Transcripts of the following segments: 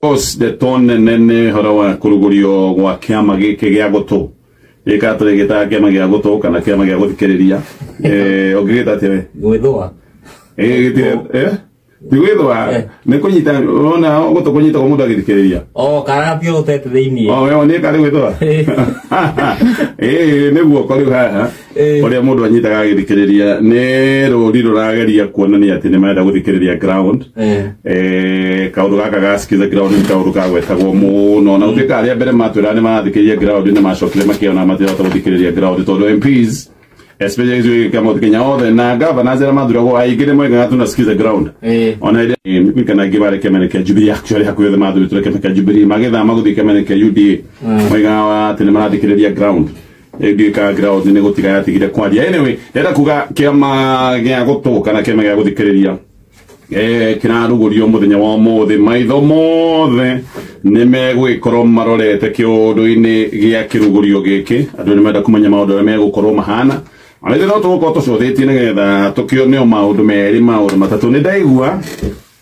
Course ndeto nene nĩ ũhoro wa kũrugũrio gwa kĩama gĩkĩ gĩa gũtũ gĩka tũrĩgĩtaga kĩama gĩa gũtũ kana kĩama gĩa gũthikĩrĩria. Ũngĩgĩta atĩa we? Gwĩthũa. Gĩtirĩ ti gwĩthũa, nĩ kũnyita, ona gũtũ kũnyitagwo mũndũ agĩthikĩrĩria. O karapio ũtete thĩiniĩ. O we nĩ karĩ gwĩthũa. Nĩ guoko rĩu haha ũrĩa mũndũ anyitaga agĩthikĩrĩria nĩ rũri rũrageria kuonania atĩ nĩ marenda gũthikĩrĩria ground. Kaũndũ gaka ga sikiza ground nĩ kaũndũ kagwetagwo mũno, na gũtuĩka arĩa mbere matwĩra nĩ marathikĩrĩria ground nĩ macokire makĩona matirahota gũthikĩrĩria ground tondũ MPs especially ithuĩ kĩa Mount Kenya othe na governors arĩa mathuragwo aingĩ nĩ moigaga tunasikiza ground. Ona hĩndĩ nĩkwikana angĩ barĩ kĩama kĩa Jubilee, actually hakuhĩ othe mathurĩtwo kĩama kĩa Jubilee magĩthama gũthiĩ kĩama kĩa UDA, moigaga atĩ nĩ marathikĩrĩria ground. Ndiũĩ kana ground nĩ gũtiga yatigire kwaria. Anyway, ndĩrenda kuga kĩama gĩa gũtũ kana kĩama gĩa gũthikĩrĩria kĩrarugũrio mũthenya wa ũmũthĩ, maitho mothe nĩ megũgĩkorwo marorete kĩũndũ-inĩ gĩa kĩrugũrio gĩkĩ. Andũ nĩ marenda kũmenya maũndũ ũrĩa megũkorwo mahana. Ona ithuĩ no tũgũkorwo tũcũthĩtie nĩgetha tũkĩone o maũndũ merĩ maũndũ matatũ. Nĩ ndaigua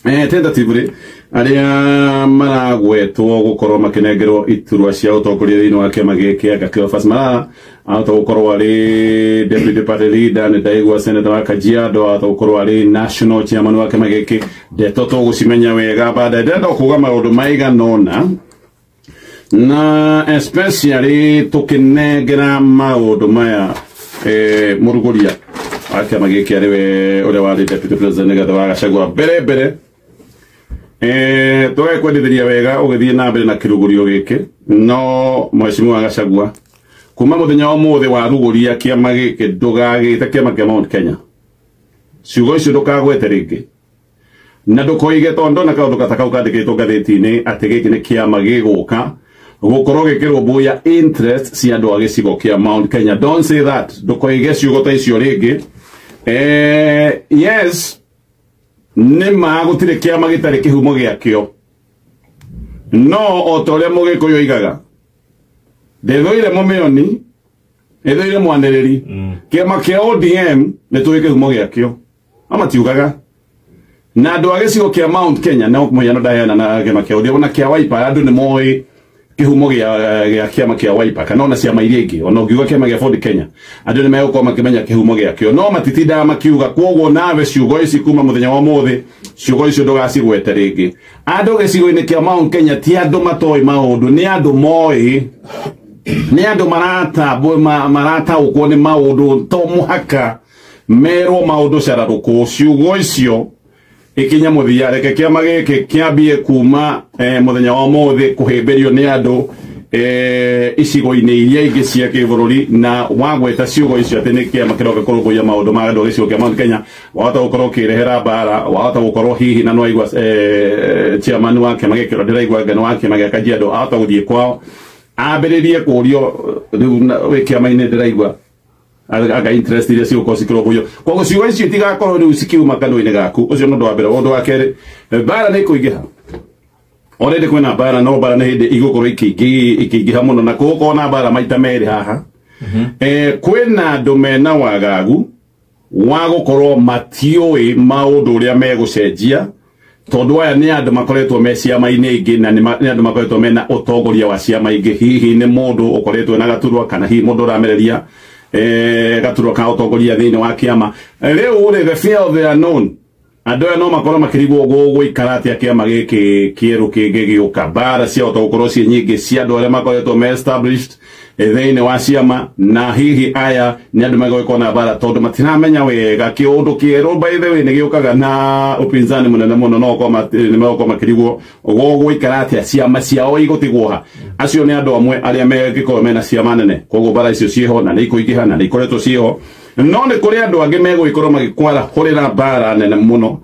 tentatively arĩa maragwetwo gũkorwo makĩnengerwo iturwa cia ũtongoria thĩinĩ wa kĩama gĩkĩ, anga Cleophas Malala ahota gũkorwo arĩ deputy party leader. Nĩ ndaigua senator wa Kajiado ahota gũkorwo arĩ national chairman wa kĩama gĩkĩ. Ndeto tũgũcimenya wega baadaye. Ndĩrenda kuga maũndũ maigana ũna na especially tũkĩnengera maũndũ maya mũrugũria wa kĩama gĩkĩ arĩ we ũrĩa warĩ deputy president Rigathĩ wa Gachagua mbere mbere. Tũgekwendithĩria wega ũgĩthiĩ na mbere na kĩrugũrio gĩkĩ, no mheshimiwa Gachagua kuma mũthenya wa ũmũthĩ warugũria kĩama gĩkĩ ndũgagĩte kĩama kĩa Mount Kenya. Ciugo icio ndũkagwete rĩngĩ na ndũkoige, tondũ ndona kaũndũ gata kau kandĩkĩtwo ngathĩti-inĩ atĩ gĩkĩ nĩ kĩama gĩgũka gũkorwo gĩkĩrũmbũiya interest cia andũ a gĩcigo kĩa Mount Kenya. Don't say that, ndũkoige ciugo ta icio rĩngĩ. Yes, nĩ ma gũtirĩ kĩama gĩtarĩ kĩhumo gĩakĩo, no o ta ũrĩa Mũgĩkũyũ oigaga, ndĩthũire mũmĩoni, ĩthũire mwanĩrĩri. Kĩama kĩa ODM nĩ tũĩ kĩhumo gĩakĩo, no matiugaga na andũ a gĩcigo kĩa Mount Kenya. No mũhiano ndaheana na kĩama kĩa ODM na kĩa Wiper, andũ nĩ moĩ kĩhumo gĩa kĩama kĩa Wiper kana ona ciama iria ingĩ. Ona ũngiuga kĩama kĩa Ford Kenya, andũ nĩ megũkorwo makĩmenya kĩhumo gĩakĩo, no matitindaga makiuga. Kwoguo nawe ciugo ici kuma mũthenya wa ũmũthĩ, ciugo icio ndũgacigwete rĩngĩ. Andũ gĩcigo-inĩ kĩa Mount Kenya ti andũ matoĩ maũndũ, nĩ andũ moĩ, nĩ andũ marataũkwo nĩ maũndũ, to mũhaka merwo maũndũ cararũkũ. Ciugo icio ikinya mũthia, reke kĩama gĩkĩ kĩambie kuma mũthenya wa ũmũthĩ kũhĩmbĩrio nĩ andũ icigo-inĩ iria ingĩ cia kĩbũrũri. Na wagweta ciugo icio atĩ nĩ kĩama kĩroka kũrũmbũiya maũndũ ma andũ a gĩcigo kĩa Mount Kenya, wahota gũkorwo ũkĩrehera mbara, wahota gũkorwo hihi na nĩwaigua chairman wa kĩama gĩkĩ ũrĩa ndĩraigua ngano wa kĩama gĩa Kajiado ahota gũthiĩ kwao ambĩrĩrie kũrio rĩu wĩ kĩama-inĩ ndĩraigua anga interest iria cigũkorwo cikĩrũmbũiyo. Koguo ciugo icio itigakorwo rĩu cikiuma kanua-inĩ gaku. Ũcio nĩ ũndũ wa mbere. Ũndũ wa kerĩ, mbara nĩ ĩkũingĩha. Already kwĩna mbara, no mbara nĩ hĩndĩ igũkorwo ikĩingĩha mũno, na gũgũkorwo na mbara maita merĩ haha. Kwĩna andũ mena wagagu wa gũkorwo matiũĩ maũndũ ũrĩa megũcenjia, tondũ aya nĩ andũ makoretwo me ciama-inĩ ingĩ na nĩ andũ makoretwo mena ũtongoria wa ciama ingĩ. Hihi nĩ mũndũ ũkoretwo na gaturwa kana hihi mũndũ ũramereria gaturwa ka ũtongoria thĩinĩ wa kĩama. Rĩu rĩ, the fear of the unknown, andũ aya no makorwo makĩrigwo gũgũikara atĩa kĩama gĩkĩ kĩerũ kĩngĩgĩũka. Mbara ciahota gũkorwo ciĩ nyingĩ cia andũ arĩa makoretwo me established thĩinĩ wa ciama, na hihi aya nĩ andũ megũgĩkorwo na mbara tondũ matiramenya wega kĩũndũ kĩerũ. By the way, nĩ gĩũkaga na upinzani mũnene mũno, no gũkorwo nĩ megũkorwo makĩrigwo gũgũikara atĩa ciama ciao igũtigwo ha. Acio nĩ andũ amwe arĩa mengĩkorwo mena ciama nene, koguo mbara icio ciĩho na nĩ ikũingĩha na nĩ ikoretwo ciĩho. No nĩ kũrĩ andũ angĩ megũgĩkorwo magĩkwarahũrĩra mbara nene mũno,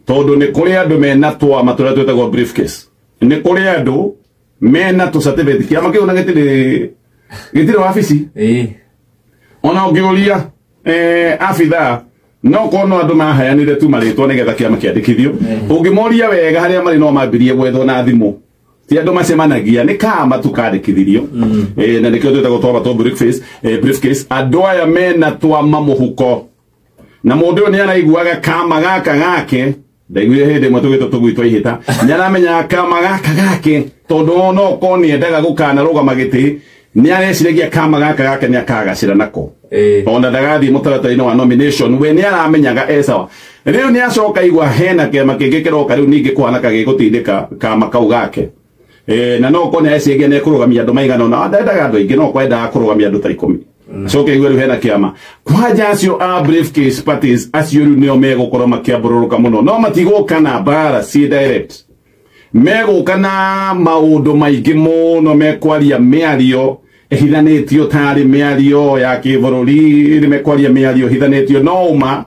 tondũ nĩ kũrĩ andũ mena twama tũrĩa twĩtagwo briefcase, nĩ kũrĩ andũ mena tũ certificate. Kĩama kĩu na gĩtirĩ wabici. Ona ũngĩũria abithaa, no korwo no andũ maheanire tu marĩtwa nĩgetha kĩama kĩandĩkithio. Ũngĩmoria wega harĩa marĩ, no mambirie gwethwo na thimũ. Ti andũ macemanagia, nĩ kama tu kandĩkithirio. Na nĩkĩo twĩtagwo twama twa briefcase. Andũ aya mena twama mũhuko, na mũndũ ũyũ nĩ araiguaga kama gaka gake Ndaiguire hĩndĩ ĩmwe tũgĩtwo tũgwitwo ihĩta. Nĩ aramenya kama gaka gake tondũ no korwo nĩ endaga gũkanarũgama gĩtĩ nĩ areciragia kama gaka gake nĩ akagacĩra nako. Ona ndagathiĩ mũtaratara-inĩ wa nomination we nĩ aramenyaga e sawa. Rĩu nĩ acoka igua hena kĩama kĩngĩ kĩroka rĩu ningĩ kũhana ka gĩgũtindĩka kama kau gake. Na no korwo nĩ areciragia nĩ ekũrũgamia andũ maigana ũna, ndendaga andũ aingĩ, no korwo endaga kũrũgamia andũ ta 10. Coke igua rĩu hena kĩama kwanja acio a briefcase parties acio rĩu nĩo megũkorwo makĩambũrũrũka mũno, no matigũka na mbara ciĩ direct, megũka na maũndũ maingĩ mũno, mekwaria mĩario ĩhithanĩtio tarĩ mĩario ya kĩbũrũri, nĩ mekwaria mĩario ĩhithanĩtio, no ũma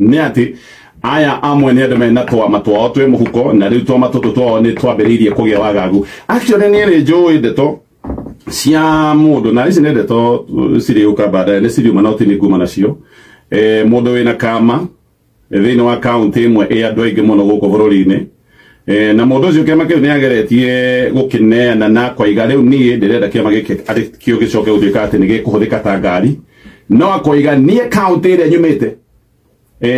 nĩ atĩ aya amwe nĩ andũ mena twama twao twĩ mũhuko, na rĩu twama tũtũ twao nĩ twambĩrĩirie kũgĩa wagagu. Actually niĩ nĩ njũĩ ndeto cia mũndũ, na ici nĩ ndeto cirĩũka baadaye, nĩ ciriuma no ti nĩ nguma nacio. Mũndũ wĩna kama thĩinĩ wa kaunti ĩmwe ĩ andũ aingĩ mũno gũkũ bũrũri-inĩ, na mũndũ ũcio kĩama kĩu nĩ ageretie gũkĩneana na akoiga rĩu niĩ ndĩrenda kĩama gĩkĩ arĩ kĩo gĩcoke gũtuĩka atĩ nĩ gĩkũhũthĩka ta ngari, no akoiga niĩ kaunti ĩrĩa nyumĩte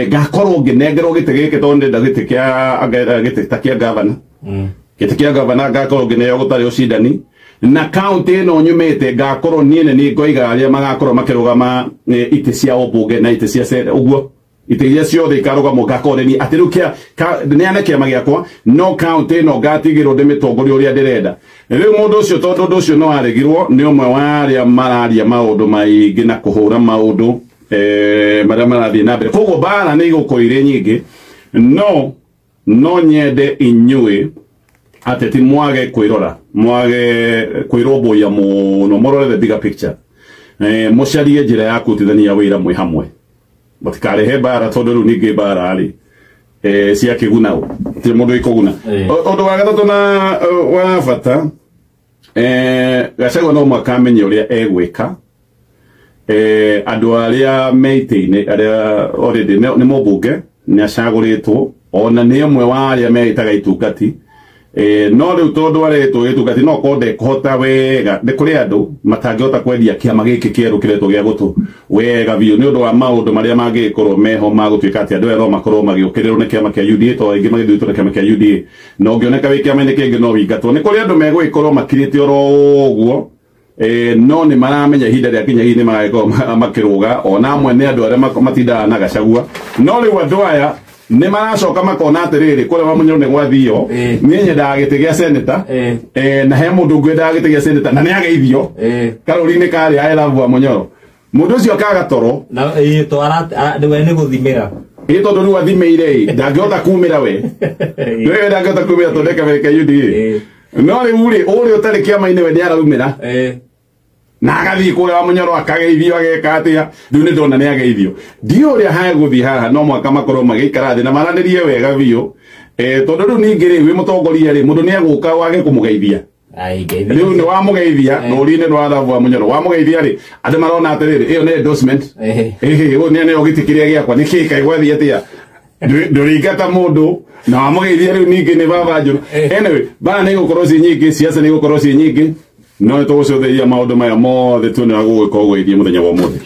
ngakorwo ngĩnengerwo gĩtĩ gĩkĩ tondũ ndĩrenda gĩtĩ kĩa gĩtĩ ta kĩa gavana, gĩtĩ kĩa gavana ngakorwo ngĩneo gũtarĩ ũcindani, na kaunti ĩno nyumĩte ngakorwo niĩ nĩ niĩ ngoiga arĩa magakorwo makĩrũgama itĩ cia ũmbunge na itĩ cia ũguo itĩ iria ciothe ikarũgamwo ngakorwo nĩ niĩ atĩ rĩu neane kĩama gĩakwa, no kaunti ĩno ngatigĩrwo ndĩmĩtongorie ũrĩa ndĩrenda. Rĩu mũndũ ũcio tondũ ũndũ ũcio no aregirwo nĩ ũmwe wa arĩa mararia maũndũ maingĩ na kũhũra maũndũ marĩa marathiĩ na mbere, koguo mbara nĩ igũkorwo irĩ nyingĩ, no nyende inyuĩ ateti mwage kwĩrora, mwage kwĩrũmbũiya mũno, mũrore the bigger picture, mũcarie njĩra ya kũrutithania wĩra mwĩ hamwe, mũtikarehe mbara tondũ rĩu ningĩ mbara rĩ cia kĩguna gũtirĩ mũndũ ĩkũguna. Ũndũ wa gatatũ na wa bata, Gachagua no mũhaka amenye ũrĩa egwĩka. Andũ arĩa me itĩ-inĩ arĩa already nĩ mũmbunge nĩ acagũrĩtwo, ona nĩ ũmwe wa arĩa meĩtaga itungati, no rĩu tondũ aretwo gĩtungati no korwo ndekũhota wega, nĩ kũrĩ andũ matangĩhota kwendia kĩama gĩkĩ kĩerũ kĩretwo gĩa gũtũ wega biũ nĩ ũndũ wa maũndũ marĩa mangĩgĩkorwo meho ma gũtuĩka atĩ andũ aya no makorwo magĩũkĩrĩrwo nĩ kĩama kĩa UDA, tondũ aingĩ magĩthurĩtwo nĩ kĩama kĩa UDA, na ũngĩoneka wĩ kĩama-inĩ kĩngĩ no wĩingatwo. Nĩ kũrĩ andũ megũgĩkorwo makirĩte oro ũguo, no nĩ maramenya ihinda rĩa kinya hihi nĩ magagĩkorwo makĩrũga, ona amwe nĩ andũ arĩa matindaga na Gachagua, no rĩu andũ aya nĩ maracoka makona atĩrĩrĩ kũrĩa wa Mũnyoro nĩ gwathio, niĩ nyendaga gĩtĩ gĩa seneta, na he mũndũ ũngĩ wendaga gĩtĩ gĩa seneta na nĩ ageithio karũri-inĩ karĩa I love wa Mũnyoro, mũndũ ũcio akaga toro na we nĩ gũthimĩra ĩ tondũ rĩu athimĩire ĩ ndangĩhota kumĩra we we ndangĩhota kumĩra tondũ ndekabere ka UDA, no rĩu rĩ ũrĩa ũtarĩ kĩama-inĩ we nĩ araumĩra na agathiĩ kũrĩa wa Mũnyoro akageithio ageka atĩa, rĩu nĩ ndona nĩ ageithio. Ndiũĩ ũrĩa hegũthiĩ haha, no mũhaka makorwo magĩikara thĩ na maranĩrie wega biũ, tondũ rĩu ningĩ rĩ wĩ mũtongoria rĩ mũndũ nĩ egũka wage kũmũgeithia, rĩu nĩ wamũgeithia rũri-inĩ rwa Thabu wa Mũnyoro, wamũgeithia rĩ andũ marona atĩrĩrĩ ĩyo nĩ endorsement, ĩhĩ ũyũ nĩ aneo gĩtĩ kĩrĩa gĩakwa nĩ kĩĩ kaĩ gwathiĩ atĩa, ndũrĩingata mũndũ na wamũgeithia rĩu ningĩ nĩ baba njũru. Anyway, mbara nĩ igũkorwo ciĩ nyingĩ, siasa nĩ igũkorwo ciĩ nyingĩ, no nĩ tũgũcotheria maũndũ maya mothe tuone ũrĩa gũgũkorwo gũgĩthiĩ mũthenya wa ũmũthĩ.